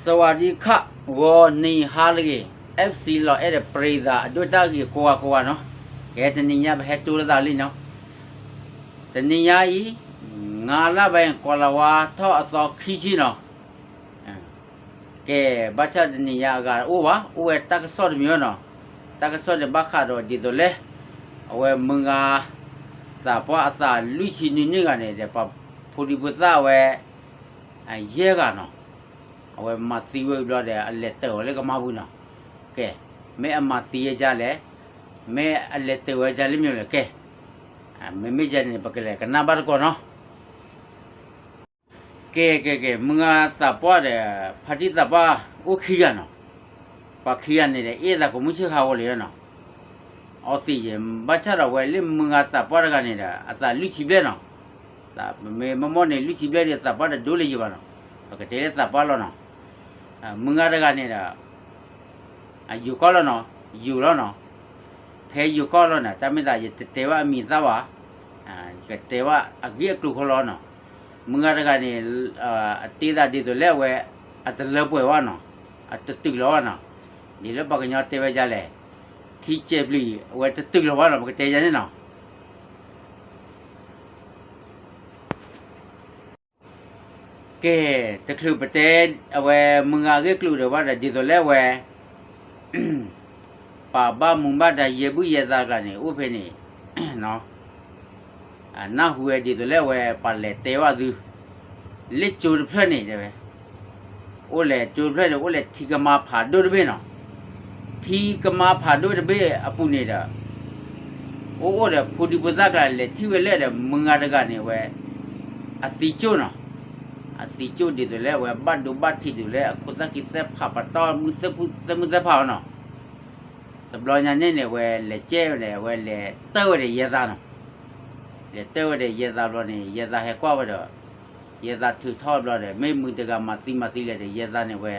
สวัสดีค่ะ ဂီၤနံၤဟါလၢအဂ့ၤ FC လီၤအဲၣ်ဒီးပြံသးအဒိၣ်တၢ်ဂ့ၤကိးဂၤကိးဂၤနီၤ, ကဲတနံၤညါပဟဲတိလိာ်သးလံနီၤ, တနံၤညါအံၤ ငါးလပိုင်း ကီၤလၤဝါထီၣ်အသီခံဆံနီၤ, ကဲ ဘၣ်ဆၣ်တနံၤညါအဂၤအိၣ်ဘၣ် အိၣ်ဝဲတၢ်ကစီၣ်တမံၤနီၤ, တၢ်ကစီၣ်န့ၣ်ဘၣ်ဃးဒီးဒ်သိးလဲၣ်, အဝဲမုၢ်ဂၤ သးပှၢ်အသးလွံၢ်ဆံနွံနံၣ်ဂၤန့ၣ်ဒီး ပှၤဖိဒံဖိသၣ်ဝဲ ယဲၢ်ဂၤနီၤ, အဝဲမၤသံဝဲဘျီဒီး အလဲၤတၢၤဝဲလၢကမါပူၤနီၤ, ကဲ မ့ၢ်အမၤသံဝဲဒ်လဲၣ်, မ့ၢ်အလဲၤတၢၤဝဲဒ်လဲၣ်မ့ၢ်လဲၣ်ကဲ, မ့မ့ၢ်ဒ်န့ၣ် ပကလဲၤကနၣ်ဘၣ်တကိးနီၤ. ကဲ ကဲ ကဲ မုၢ်ဂၤသးပှၢ်ဒီး ဖါတံၢ်သးပှၢ်အိၣ်ခံဂၤနီၤ, ပှၤခံဂၤန့ၣ်ဒီး အ့ၣ်သးကိးမုၢ်ဆ့ၣ်ခါဝဲလံနီၤ, အီသံးယဲၢ် ဘၣ်ဆၣ်ဒီးဝဲလၢမုၢ်ဂၤသးပှၢ်တဂၤန့ၣ်ဒီး အသးလွံၢ်ဆံဘျဲၣ်နီၤ, မ့ၢ်မ့ၢ်န့ၣ် လွံၢ်ဆံဘျဲၣ်ဒီး သးပှၢ်တဒိၣ်လၢၤယံၤဘၣ်နီၤ, ပကတဲလၢသးပှၢ်လီၤနီၤ, မုၢ်ဂၤတဂၤန့ၣ်ဒီး ယိၤကီၢ်လီၤနီၤ, ယိၤလီၤနီၤ, ဖဲယိၤကီၢ်လီၤန့ၣ် တၢ်မ့ၢ်သးယတတဲဘၣ်အမံၤအသၣ်ဘၣ်, ယကတဲဘၣ်အဂ့ၢ်အကျိၤဃီလီၤနီၤ, မုၢ်ဂၤတဂၤန့ၣ် အတ့သးဒ်သိးလၢအဝဲ အတလၢပှဲၤဘၣ်နီၤ, အတတုၤလီၤဘၣ်နီၤ, ဒ်လၢပှၤကညီတဲဝဲဒ်လဲၣ်, ထံကဲၤပျံၤ အဝဲတတုၤလီၤဘၣ်နီၤ ပကတဲယၤန့ၣ်နီၤ. ကဲ တချုးပတဲ အဝဲမုၢ်ဂၤအဂ့ၢ်ကျိၤဒီးဘၣ်ဒီး ဒ်သိးလၢအဝဲ ပှၤဘၣ်မူဘၣ်ဒါယဲၢ်ဘုၣ်ယဲၢ်သါတဂၤန့ၣ် အိၣ်ဖဲန့ၣ် နၢ်ဟူဝဲဒ်သိးလၢအဝဲပှၤလဲၤတဲဘၣ်သု လၢကၠိတဖျၢၣ်န့ၣ်တဲဝဲ, အိၣ်လဲၤကၠိတဖျၢၣ်န့ၣ် အိၣ်လဲၤထံကမါဖးဒိၣ်တဘ့ၣ်နီၤ, ထံကမါဖးဒိၣ်တဘ့ၣ်အပူၤန့ၣ်ဒီး အိၣ်အိၣ်ဒီးဖိဒံဖိသၣ်ကျါလဲၤထံၣ်ဝဲလၢဒီးမုၢ်ဂၤတဂၤန့ၣ်ဝဲ အသံကၠိၣ်နီၤ, အသံကၠိၣ်ဒ်သိးလၢအဝဲဘၣ်ဒိဘၣ်ထံးဒ်သိးလၢအခိၣ်သၣ်ခံသၣ်ဖးပတီၢ်မုၢ်သၢဖုသၢမုၢ်သၢဖးအီၤနီၤ, တဘျီညါန့ၣ်န့ၣ် အဝဲလဲၤကဲဝဲဒီး အဝဲလဲၤတၢၢ်ဝဲဒီးယဲၢ်သါနီၤ, လဲၤတၢၢ်ဝဲဒီးယဲၢ်သါဘျီန့ၣ် ယဲၢ်သါဟဲကွၢ်ဝဲဒီး ယဲၢ်သါထုးထီၣ်ဘျီဒီး မ့ၢ်မုၢ်တဂၤမၤသံမၤသံလဲၣ်ဒီး ယဲၢ်သါန့ၣ်ဝဲ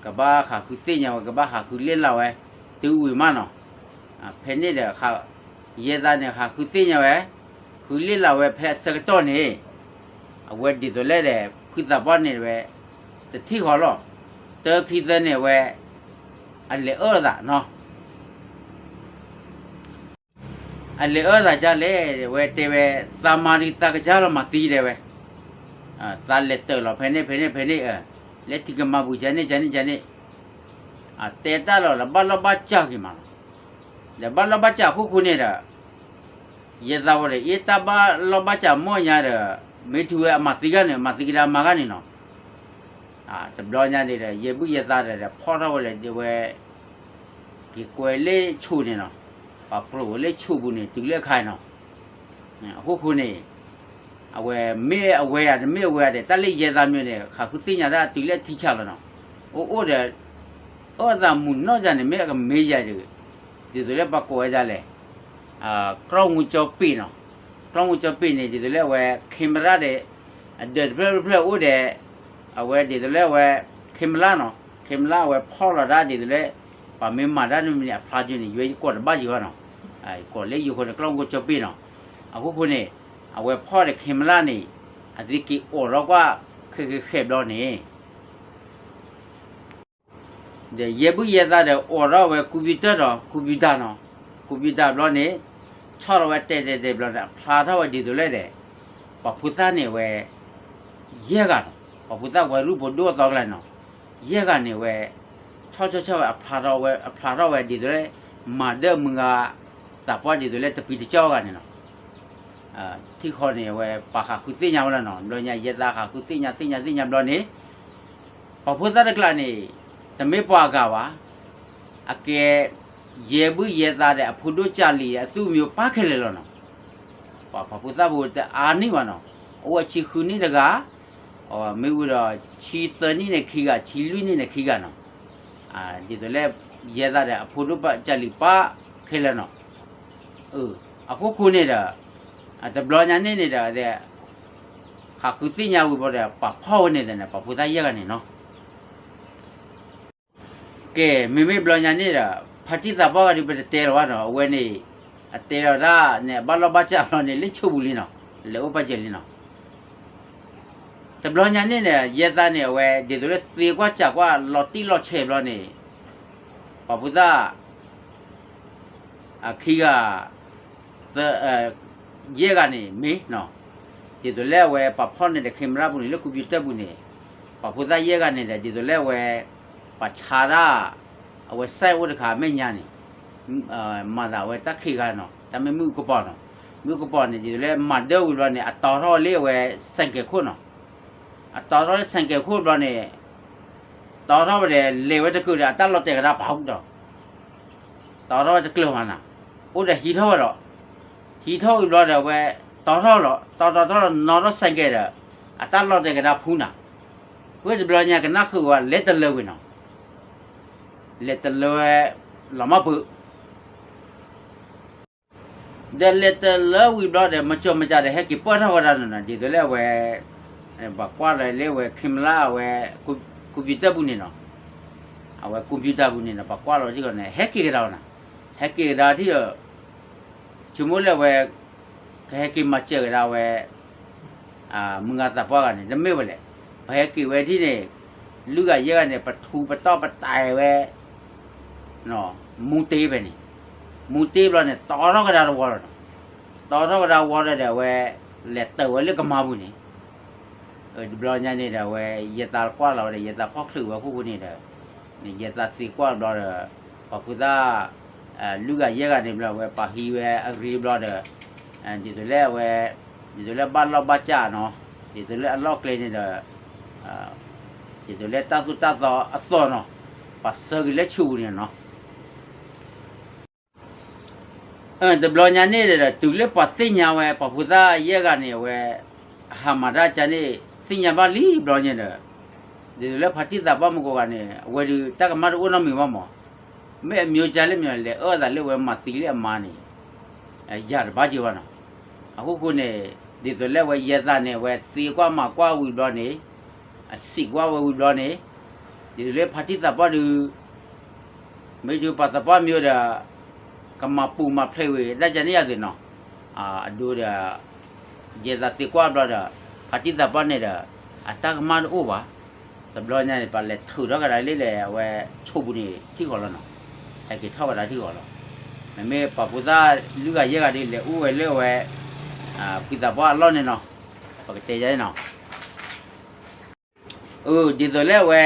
ကဘၣ်ဟးဃုသ့ၣ်ညါဝဲ ကဘၣ်ဟးဃုလ့ၣ်လးဝဲ တုၤဝံၤမးနီၤ, ဖဲန့ၣ်ဒီး ယဲၢ်သါန့ၣ် ဟးဃုသ့ၣ်ညါဝဲ ဃုလ့ၣ်လးဝဲဖဲအဆၢကတီၢ်န့ၣ် အဝဲဒ်သိးလဲၣ်ဒီး ဖုသးပှၢ်န့ၣ်ဝဲ တထံၣ်ဃီလီၤ, တၢခံသၢန့ၣ်ဝဲ အလဲၤအၢၣ်သးနီၤ အလဲၤအၢၣ်သးဒ်လဲၣ် ဝဲတဲဝဲ သးမၤဒံးသးကစၢ်လီၤမၤသံတဲဝဲ, သးလဲၤတၢၢ်လီၤဖဲန့ၣ်ဖဲန့ၣ်ဖဲန့ၣ်, လၢထံကမါပူၤဒ်န့ၣ်ဒ်န့ၣ်ဒ်န့ၣ်, တဲတၢ်လီၤလၢဘၣ်လီၢ်ဘၣ်စးက့ၤမးလီၤ, ဒီးဘၣ်လီၢ်ဘၣ်စးအခိၣ်ဃိန့ၣ်ဒီး ယဲၢ်သးဝဲဒီး အ့ၣ်တၢ်ဘၣ်လီၢ်ဘၣ်စးမီၢ်ညါဒီး မ့ၢ်ထူဝဲအမၤသံဂၤန့ၣ် မၤသံကဒါမၤဂၤန့ၣ်နီၤ, တဘျီညါန့ၣ်ဒီး ယဲၢ်ဘုၣ်ယဲၢ်သါဒီး ဖီၣ်ထီၣ်ဝဲလၢဒ်ဝဲ က့ၤကွဲးလၢဆိးန့ၣ်နီၤ, ပှၤပြိးဝဲလၢဆိးပူၤန့ၣ် တုၤလၢအခါနီၤ, အခိၣ်ဃိန့ၣ် အဝဲမ့ၢ်အဝဲဧါ တမ့ၢ်အဝဲဧါဒီး တၢ်လၢယဲၢ်သးမ့ၢ်န့ၣ် ဃးဃုသ့ၣ်ညါတၢ်တုၤလၢအထံဆးလီၤနီၤ, အိၣ်အိၣ်ဒီး အၢၣ်သးမုာ်နီၢ်ယၤန့ၣ် မ့ၢ်အကမ့ၢ်ယၤဒီး ဒ်သိးလၢပှၤကိးဝဲဒ်လဲၣ် ကီၢ်ငူကၠီပ့ၣ်နီၤ, ကီၢ်ငူကၠီပ့ၣ်န့ၣ် ဒ်သိးလၢအဝဲ camera ဒီး အဒၢးတဖျၢၣ်တဖျၢၣ်အိၣ်ဒီး အဝဲဒ်သိးလၢအဝဲ camera နီၤ, camera အဝဲဖီၣ်လီၤတၢ်ဒ်သိးလၢ ပှၤမ့ၢ်မၤတၢ်တမံၤန့ၣ် အဖျါကၠိန့ၣ် ယွဲယကိးတဘၣ်ယံၤဘၣ်နီၤ, ကိးလၢယိၤဃိန့ၣ် ကီၢ်ငူကၠီပ့ၣ်နီၤ, အခိၣ်ဃိန့ၣ် အဝဲဖီၣ်ဒီး camera န့ၣ် အသ့က့ၤအိးထီၣ်ကွၢ် ဃဲးဃဲးဃဲးဘျီန့ၣ် ဒီးယဲၢ်ဘုၣ်ယဲၢ်သးဒီးအိးထီၣ်ဝဲ computer ဒီး computer နီၤ, computer ဘျီန့ၣ် ဆီၣ်လီၤဝဲတဲာ်တဲာ်တဲာ်ဘျီန့ၣ် အဖျါထီၣ်ဝဲဒ်သိးလဲၣ်ဒီး ပှၤဖိသၣ်န့ၣ်ဝဲ ယဲၢ်ဂၤနီၤ, ပှၤဖိသၣ်ဝဲရူၢ်ဖိဒိၣ်အသီကျါနီၤ, ယဲၢ်ဂၤန့ၣ်ဝဲ ဆီၣ်ဆီၣ်ဆီၣ်ဝဲ အဖျါထီၣ်ဝဲ အဖျါထီၣ်ဝဲဒ်သိးလၢ မၤဒၢမုၢ်ဂၤ သးပှၢ်ဒ်သိးလၢတပံတကၠီၣ်ဂၤန့ၣ်နီၤ ထံၣ်ဃီန့ၣ် အဝဲပှၤဃးဃုသ့ၣ်ညါဝဲလီၤနီၤ, ဘျီညါယဲၢ်သးဃးဃုသ့ၣ်ညါသ့ၣ်ညါသ့ၣ်ညါဘျီန့ၣ် ပှၤဖိသၣ်တကျါန့ၣ် တမ့ၢ်ပှၤအဂၤဘၣ်, အကဲ ယဲၢ်ဘုၣ်ယဲၢ်သးဒီး အဖိဒိၣ်ကၢ်လံၤ အသူၣ်မံၤပၢ်ခဲလၢာ်လီၤနီၤ, ပှၤဖိသၣ်ဖိတအါန့ၢ်ဘၣ်နီၤ, အိၣ်ဝဲဆံဃုနံၣ်တဂၤ, မ့ၢ်ဝံၤဒီး ဆံသၢနံၣ်န့ၣ်ခံဂၤ, ဆံလွံၢ်နံၣ်န့ၣ်ခံဂၤနီၤ, ဒ်သိးလၢ ယဲၢ်သးဒီး အဖိဒိၣ်ကၢ်လံၤပၢ်ခဲလၢာ်နီၤ အခိၣ်ဃိန့ၣ်ဒီး တဘျီညါန့ၣ်န့ၣ်ဒီး ဃးဃုသ့ၣ်ညါဝံၤဘျီဒီး ပှၤဖီၣ်ဝဲန့ၣ်ဒီးန့ၣ် ပှၤဖိသၣ်ယဲၢ်ဂၤန့ၣ်နီၤ, ကဲ မ့မ့ၢ်ဘျီညါန့ၣ်ဒီး ဖါတံၢ်သးပှၢ်ဂၤဒုးပတတဲလၢၤဘၣ်နီၤ, အဝဲန့ၣ် အတဲလီၤတၢ်န့ၣ် အဘၣ်လီၢ်ဘၣ်စးလီၤန့ၣ် လၢဆိးပူၤလံနီၤ, လဲၤအိၣ်ပာ်စၢၤလံနီၤ တဘျီညါန့ၣ်န့ၣ် ယဲသးန့ၣ် အဝဲဒ်သိးလၢသ့ကွၢ်စးကွၢ်လီၤတံၢ်လီၤဆဲးဘျီန့ၣ် ပှၤဖိသၣ် အခံဂၤ ယဲၢ်ဂၤန့ၣ်မ့ၢ်နီၤ, ဒ်သိးလၢအဝဲပှၤဖီၣ်န့ၢ်ဒီး camera ပူၤန့ၣ် လၢ computer ပူၤန့ၣ် ပှၤဖိသၣ်ယဲၢ်ဂၤန့ၣ်ဒီး ဒ်သိးလၢအဝဲ ပှၤဆါတၢ် အဝဲ site အိၣ်တခါအမဲာ်ညါန့ၣ် မၤသးအဝဲတၢ်ခံးဂၤနီၤ, တၢ်မ့ၢ်မုၢ်ကပီၤနီၤ, မုၢ်ကပီၤန့ၣ် ဒ်သိးလၢမၤဒၢဝံၤဘျီန့ၣ် အတီထီၣ်လၢအဝဲ ဆိုင်ကယ်ခိၣ်နီၤ, အတီထီၣ်လၢ ဆိုင်ကယ်ခိၣ်ဘျီန့ၣ် တီထီၣ်ဝဲဒီး လဲၤဝဲတကုာ်ဒီး အတၢ်လီၤတဲာ်ကဒါပာ်ဒီး တီထီၣ်ဝဲတကျၢၤမးနီၤ, အိၣ်ဒီးဟံးထီၣ်ဝဲဒီး ဟံးထီၣ်ဝံၤဘျီဒီး အဝဲတီထီၣ်လီၤ, တီတီထီၣ်လီၤ နီၣ်ထီၣ် ဆိုင်ကယ် ဒီး အတၢ်လီၤတဲာ်ကဒါဖုနၤ, ဝဲတဘျီညါကနၣ်ဃုာ်ဝဲလဲၤတလၢဝံၤနီၤ, လဲၤတလၢဝဲ လီၤမၢ်ပၢၢ် ဒီးလဲၤတလၢဝံၤဘျီဒီး မၤကၠီၤမၤကၠးဒီး ဟဲက့ၤပၢၢ်ထီၣ်ဝဲဒၣ်နီၤနီၤ ဒ်သိးလၢအဝဲ ပှၤကွၢ်လီၤလၢအဝဲ camera အဝဲ computer ပူၤန့ၣ်နီၤ, အဝဲ computer ပူၤန့ၣ်နီၤ ပှၤကွၢ်လီၤထံၣ်ဃီန့ၣ် ဟဲက့ၤကဒါဝဲနီၤ, ဟဲက့ၤကဒါထံၣ်ဒီး ဆိကမိၣ်လၢအဝဲ ကဟဲက့ၤမၤစၢၤကဒါဝဲ မုၢ်ဂၤသးပှၢ်ဂၤန့ၣ် တမ့ၢ်ဝဲလဲၣ်, ပဟဲက့ၤဝဲထံၣ်န့ၣ် လွံၢ်ဂၤယဲၢ်ဂၤန့ၣ် ပထူပတီၢ်ပတဲာ်ဝဲ မူတ့ဖဲန့ၣ်, မူတ့ဘျီန့ၣ် တီထီၣ်ကဒါတဝီလီၤနီၤ, တီထီၣ်ကဒါဝီလီၤဒီး အဝဲ လဲၤတၢၤဝဲလၢကမါပူၤန့ၣ် တဘျီညါန့ၣ်ဒီး အဝဲ ယဲသးကွၢ်လီၤဝဲဒီး ယဲသးဖီၣ်ချုးဝဲခိၣ်ဃိန့ၣ်ဒီး ယဲသးသံကွၢ်ဘျီဒီး ပှၤဖိသၣ် လွံၢ်ဂၤယဲၢ်ဂၤန့ၣ်ဘျီ အဝဲပှၤဟံးဝဲအဂ့ၤဘျီဒီး ဒ်သိးလၢအဝဲ ဒ်သိးလၢဘၣ်လီၢ်ဘၣ်စးနီၤ, ဒ်သိးလၢအလီၢ်ကျဲန့ၣ်ဒီး ဒ်သိးလၢတၢ်သိၣ်တၢ်သီအသီနီၤ, ပှၤဆှၢက့ၤလၢဆူးပူၤန့ၣ်နီၤ တဘျီညါန့ၣ်ဒီး တုၤလၢပှၤသ့ၣ်ညါဝဲ ပှၤဖိသၣ်ယဲၢ်ဂၤန့ၣ် အဝဲ ဟးမၤတၢ်ကန့ၣ် သ့ၣ်ညါဘၣ်လံဘျီညါဒီး ဒ်သိးလၢဖါတံၢ်သးပှၢ်မုၢ်ကိးဂၤန့ၣ် အဝဲဒုးတၢ်ကမၣ်တအိၣ်နီတမံၤဘၣ်မး, မ့ၢ်အမံၤကလဲၣ်မံၤ လဲၤအၢသးလၢအဝဲမၤသံလၢအမါန့ၣ် ယၤတဘၣ်က့ၤဘၣ်နီၤ, အခိၣ်ဃိန့ၣ် ဒ်သိးလၢအဝဲယဲသးန့ၣ် အဝဲသ့ကွၢ်မၤကွၢ်ဝံၤဘျီန့ၣ် အစံးကွၢ်ဝဲဝံၤဘျီန့ၣ် ဒ်သိးလၢဖါတံၢ်သးပှၢ်ဒုး မ့ၢ်ဒုးပှၤသးပှၢ်မ့ၢ်ဒီး ကမၤပူၤမၤဖျဲးဝံၤ တၢ်ကန့ၣ်ယၤသ့ၣ်နီၤ, အဒိဒီး ယဲသးသံကွၢ်ဘျီဒီး ဖါတံၢ်သးပှၢ်န့ၣ်ဒီး အတၢ်ကမၣ်တအိၣ်ဘၣ်, တဘျီညါန့ၣ် ပှၤလဲၤထုးထီၣ်ကဒါလၢလဲၣ် အဝဲဆိးပူၤန့ၣ်ထံၣ်ဃီလီၤနီၤ, ဟဲက့ၤထီၣ်ဝဲဒၣ်ထံၣ်ဃီလီၤ, မ့မ့ၢ်ပှၤဖိသၣ်လွံၢ်ဂၤယဲၢ်ဂၤဒုးလဲၤအိၣ်ဝဲလၢအဝဲ ဖုသးပှၢ်အလီၢ်န့ၣ်နီၤ, ပကတဲယၤန့ၣ်နီၤ အၢ ဒ်သိးလၢအဝဲ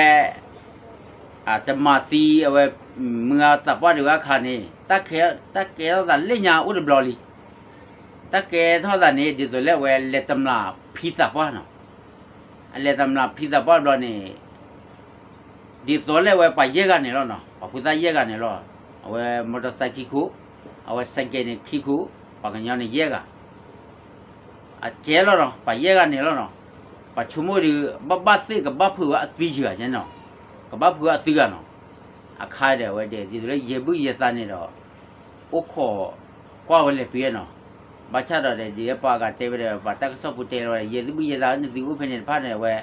တမၤသံအဝဲ မုၢ်ဂၤသးပှၢ်ဒံးဝဲအခါန့ၣ် တၢ်ကဲထီၣ်သးလၢညါအိၣ်တဘျီလံ, တၢ်ကဲထီၣ်သးန့ၣ် ဒ်သိးလၢအဝဲလဲၤတမျၢ်ဖံသးပှၢ်နီၤ, အလဲၤတမျၢ်ဖံသးပှၢ်ဘျီန့ၣ် ဒ်သိးလၢအဝဲပှၤယဲၢ်ဂၤန့ၣ်လီၤနီၤ, ပှၤဖိသၣ်ယဲၢ်ဂၤန့ၣ်လီၤ, အဝဲ မော်တော်ဆိုင် ခံခိၣ်, အဝဲ ဆိုင်ကယ် န့ၣ်ခံခိၣ်, ပှၤကညီန့ၣ်ယဲၢ်ဂၤ အကဲလီၤနီၤ, ပှၤယဲၢ်ဂၤန့ၣ်လီၤနီၤ, ပှၤဆိကမိၣ်ဒီး ဘၣ်ဘၣ်သ့ၣ်ကဘၣ်ဖုးဝဲအသံယၤနီၤ, ကဘၣ်ဖုးဝဲအသံဂၤနီၤ, အခါဒီးအဝဲဒၣ် ဒ်သိးလၢယဲဘုၣ်ယဲသးန့ၣ်ဒီး အိၣ်ခိးကွၢ်ဝဲလဲၤပှဲၤနီၤ, ဘၣ်ဆၣ်ဒီး ဒ်ပှၤဂၤတဲဝဲဒီး ပှၤတၢ်ကစီၣ်ဖိတဲလီၤ ယဲဘုၣ်ယဲသးန့ၣ် သုအိၣ်ဖဲန့ၣ်တဖၣ်န့ၣ် အဝဲ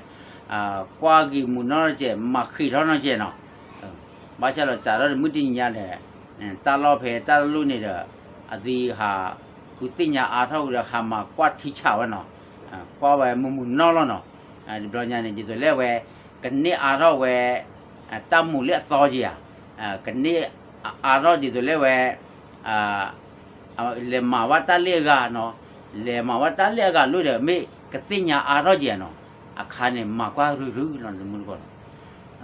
ကွၢ်က့ၤမုာ်နီၢ်ကဲး မၤဃံးထီၣ်နီၢ်ကဲးနီၤ, ဘၣ်ဆၣ်ဒီးစးထီၣ်ဒီးမုၢ်တနံၤညါဒီး တၢ်လီၢ်ဖဲတၢ်လီၢ်န့ၣ်ဒီး အသုဟး ဃုသ့ၣ်ညါအါထီၣ်ဝံၤဒီး ဟးမၤကွၢ်ထံဆးဝဲနီၤ, ကွၢ်ဝဲမုာ်မုာ်နီၢ်နီၢ်နီၤ, တဘျီညါန့ၣ် ဒ်သိးလၢအဝဲ ကန့ၢ်အါထီၣ်ဝဲ တၢ်မူးလၢအသီက့ၤဧါ, ကန့ၢ်အါထီၣ်ဒ်သိးလၢအဝဲ လဲၤမၤဝဲတၢ်လၢအဂၤနီၤ, လဲၤမၤဝဲတၢ်လၢအဂၤလိၣ်ဒီး မ့ၢ်ကသ့ၣ်ညါအါထီၣ်က့ၤဧါနီၤ, အခါန့ၣ် မၤကွၢ်ရုၢ်ရုၢ်နီၤ တမုၢ်တကီၢ်နီ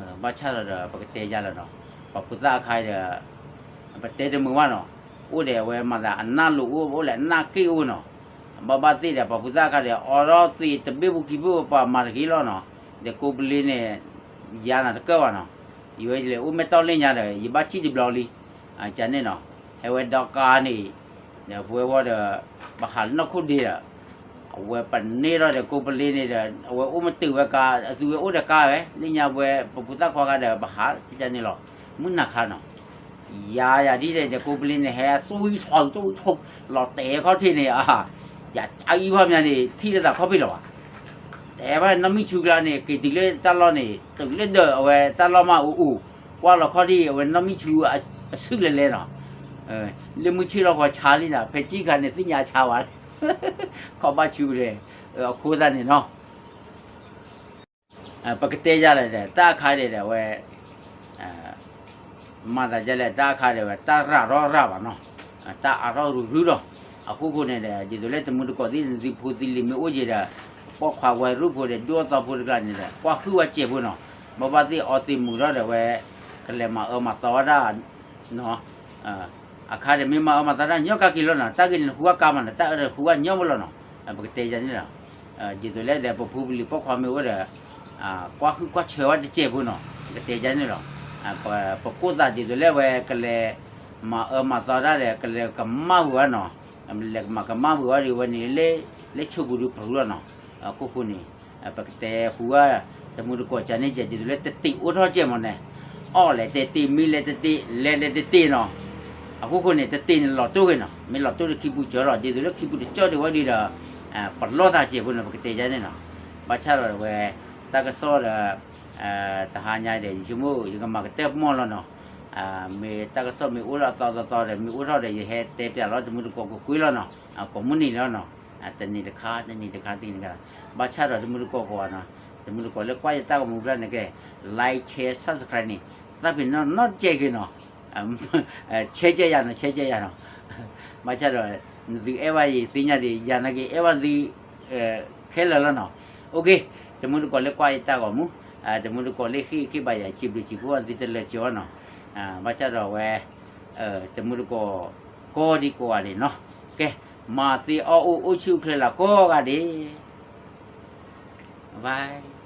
ၤ, ဘၣ်ဆၣ်ဒီး ပကတဲယါလၢနီၤ, ပှၤဖိသၣ်အခါဒီး ပတဲတမုာ်ဘၣ်နီၤ, အိၣ်ဒီးအဝဲမၤသးအနၢ်လိာ်အိၣ် အိၣ်လၢအနၢ်က့ၣ်အိၣ်နီၤ, ဘၣ်ဘၣ်သ့ၣ်ဒီး ပှၤဖိသၣ်အခါဒီး အိးထီၣ်သ့တဘ့ၣ်ဖိခံဘ့ၣ် ပှၤမၤတဂ့ၤလီၤနီၤ, ဒီးကိးပလ့န့ၣ် ယၤနၤတကၢၢ်ဘၣ်နီၤ, ယဝဲယလဲၤအိၣ်မဲာ်တီၢ်လၢညါဒီး ယဘၣ်စံၣ်တဘျီလံ, ကန့ၣ်နီၤ, ဟဲဝဲဒီကါန့ၣ် ဒီးပဝဲဝီဒီး ပဟးလၢနီၢ်ခိၣ်ဒ့ဒီး အဝဲပန့ၢ်ထီၣ်ဒီးကိးပလ့န့ၣ်ဒီး အဝဲအိၣ်မ့ၢ်တုၤဝဲကါ အသုဝဲအိၣ်ဒီးကါဝဲ လၢညါဝဲ ပဖိသၣ်ခွါခါဒီး ပဟးကန့ၣ်လီၤ, မုၢ်နၤခါနီၤ, ယၤယၤဒ်ဒီး ကိးပလ့န့ၣ် ဟဲသွံၣ်ဆီၣ်သွံၣ်ဆီၣ် လီၤတဲာ်ခီၣ်ထံးန့ၣ် အါ, ယၤအံၤဖီမးန့ၣ် ထံၣ်လိာ်သးခီၣ်ဖံးလီၤဘၣ် တဲဘၣ်နီၢ်မံၣ်ဆူကျါန့ၣ် က့ၤတုၤလၢတၢ်လီၢ်န့ၣ် တုၤလၢဒီးအဝဲတၢ်လီၢ်မးအိၣ်အိၣ် ကွၢ်လီၤခီၣ်ထံး အဝဲနီၢ်မံၣ်ဆူအစုၣ်လဲၤလဲၤနီၤ, လၢမုၢ်ဆ့ၣ်လီၤဃီဆါလံနီၤ ဖဲကံၣ်ခါန့ၣ် သ့ၣ်ညါဆါဝဲ ခီၣ်ဘၣ်ဆူလဲၣ်, အဃိသတးန့ၣ်နီၤ ပကတဲယၤလဲၣ်ဒီး တၢ်အခါဒဲးဒီးဝဲ မၤသးဒ်လဲၣ် တၢ်အခါဒဲးဝဲ တၢ်ရၤထီၣ်ရၤဘၣ်နီၤ, တၢ်အါထီၣ်ရူၤရူၤလီၤ. အဃိဃိန့ၣ်ဒီး ဒ်သိးလၢတမုၢ်တကိးသ့ၣ် နသုဖိသံလံၤမ့ၢ်အိၣ်က့ၤဒီး ပိာ်ခွါဝဲၤရူၢ်ဖိဒီး ဒိၣ်အသီဖိတကျါန့ၣ်ဒီး ကွၢ်ဟုၣ်ဝဲစဲးဖိနီၤ, ဘၣ်ဘၣ်သ့ၣ်အီသံးမုာ်ထီၣ်ဒီးဝဲ ကလဲၤမၤအၢမၤသီဝဲဒၣ် အခါဒီးမ့ၢ်မၤအၢမၤသီတၢ်ညီကါက့ၤလီၤနီၤ, တၢ်ဂ့ၢ်န့ၣ်နဃုဝဲကါမးနီၤ, တၢ်အၢဒီးဃုဝဲညီမးလီၤနီၤ, ပကတဲယၤန့ၣ်လီၤ. ဒ်သိးလၢဒီး ပဖိပလံၤပိာ်ခွါမ့ၢ်အိၣ်ဒီး ကွၢ်ဟုၣ်ကွၢ်ဆၢဝဲတစဲးဖိနီၤ, ပကတဲယၤန့ၣ်လီၤ. ပကိၢ်သးဒ်သိးလၢဝဲကလဲၤ မၤအၢမၤသီတၢ်ဒီး ကလဲၤကမၣ်ဝံၤဝဲနီၤ, လဲၤကမၤကမၣ်ဝံၤဝဲဒ်ဝဲန့ၣ် လၢဆိပူၤဒုးပရူၤလီၤနီၤ. အခိၣ်ဃိန့ၣ် ပကတဲဟူဝဲ တမုၢ်တကိးကန့ၣ်ကဲ ဒ်သိးလၢတတ့းအိၣ်ထီၣ်ကဲမးန့ၣ်, အီၣ်လဲၤတတ့း မံလဲၤတတ့း လဲၤလဲၤတတ့းနီၤ. အခိၣ်ဃိန့ၣ် တတ့းန့ၣ်လီၤတိၢ်ဂ့ၤနီၤ, မ့ၢ်လီၤတိၢ်ဒီးခံပူၤကၢၤလီၤ, ဒ်သိးလၢခံပူၤတကၠီၣ်ဒံးဝဲဒုးဒီး ပလီၢ်သးစဲးဖိန့ၣ် ပကတဲယၤန့ၣ်နီၤ. ဘၣ်ဆၣ်ဒီးဝဲ တၢ်ကစီၣ်ဒီး တဟါညါဒီး ယဆိကမိၣ် ယကမၤကတၢၢ်မီၢ်လီၤနီၤ. မ့ၢ်တၢ်ကစီၣ်မ့ၢ်အိၣ်လၢအသီသီသီဒီး မ့ၢ်အိၣ်ထီၣ်ဒီး ယဟဲတဲပျးလီၤတမုၢ်တကိးကွ့ၢ်ကွ့ၢ်လီၤနီၤ, ကိးမုၢ်နံၤလီၤနီၤ, တနံၤတခါ တနံၤတခါ တနံၤတခါ, ဘၣ်ဆၣ်ဒီးတမုၢ်တကိးကိးဂၤနီၤ, တမုၢ်တကိးလၢကွၢ်ယတၢ်ဂီၤမူဖျါန့ၣ်ကဲ like share subscribe န့ၣ် သးပ့ၤနီၣ်နီၣ်ကဲက့ၤနီၤ, share ကဲယၤနီၤ, share ကဲယၤနီၤ. ဘၣ်ဆၣ်ဒီး နသုအဲၣ်ဘၣ်ယသ့ၣ်ညါဒံး ယၤနာ်က့ အဲၣ်ဘၣ်သု ခဲလၢာ်လီၤနီၤ. OK, တမုၢ်တကိးလၢကွၢ်ယတၢ်ဂီၤမူ, တမုၢ်တကိးလၢဟ့ၣ်ဂံၢ်ဟ့ၣ်ဘါယၤ စံးဘျုးစံးဖှိၣ်သုတလၢာ်ကၠီနီၤ. ဘၣ်ဆၣ်ဒီးဝဲ တမုၢ်တကိး ကိးဒံကိးဂၤဒဲးနီၤ, ကဲ မၤသ့အီၣ်အိၣ်အိၣ်ဆူၣ်အိၣ်ချ့လၢကိးဂၤဒဲး, bye.